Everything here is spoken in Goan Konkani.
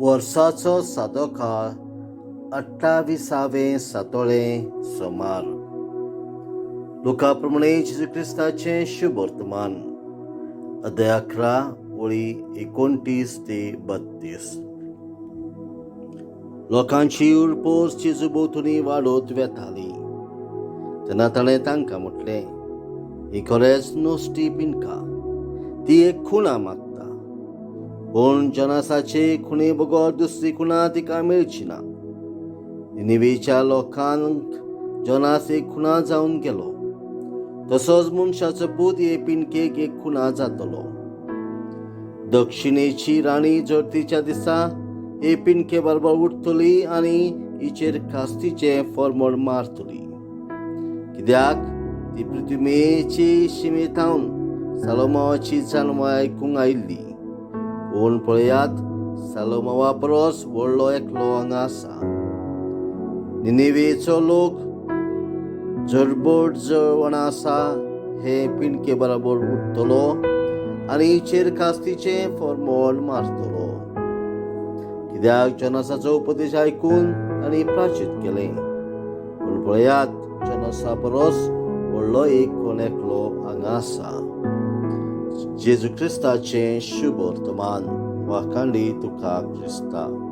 वर्साचो सादो काळ अठ्ठाविसावें सातोळें सोमार. लुका प्रमाणे जेजू क्रिस्ताचें शुभ वर्तमान, अध्याय 11, ओळी 29 ते 32. लोकांची उरपोस जेजू भोंवतणी वाडत वेताली तेन्ना ताणें तांकां म्हटलें, ही खरेंच नश्टी पिनका. ती एक खुणा मागता, पूण जनासाचे खुणे बगर दुसरी खुणा तिका मेळची ना. निनिवेच्या लोकांक जोनास एक खुणा जावन गेलो, तसोच मनशाचो पूत हे पिनकेक एक खुणा जातलो. दक्षिणेची राणी जर्तीच्या दिसा हे पिनके बरोबर उठतली आनी हिचेर कास्तीचें फॉर्मोड मारतली, कित्याक ती पृथ्वीची शिमेथावन सालोमावाची जाणवाय आयकूंक आयिल्ली. पूण पळयात, सालोमावा परस व्हडलो एकलो हांगा आसा. निनिवेचो लोक जडबड जवण आसा हे पिंडके बरोबर उठतलो आनी हिचेर कास्तीचें फॉर्मोल मारतलो, कित्याक जोनासाचो उपदेश आयकून तांणी प्राचित केलें. पूण पळयात, जोनासा परस व्हडलो एक कोण एकलो हांगा आसा. जेजू क्रिस्ताचें शुभ वर्तमान. वाखाणली तुका क्रिस्ता.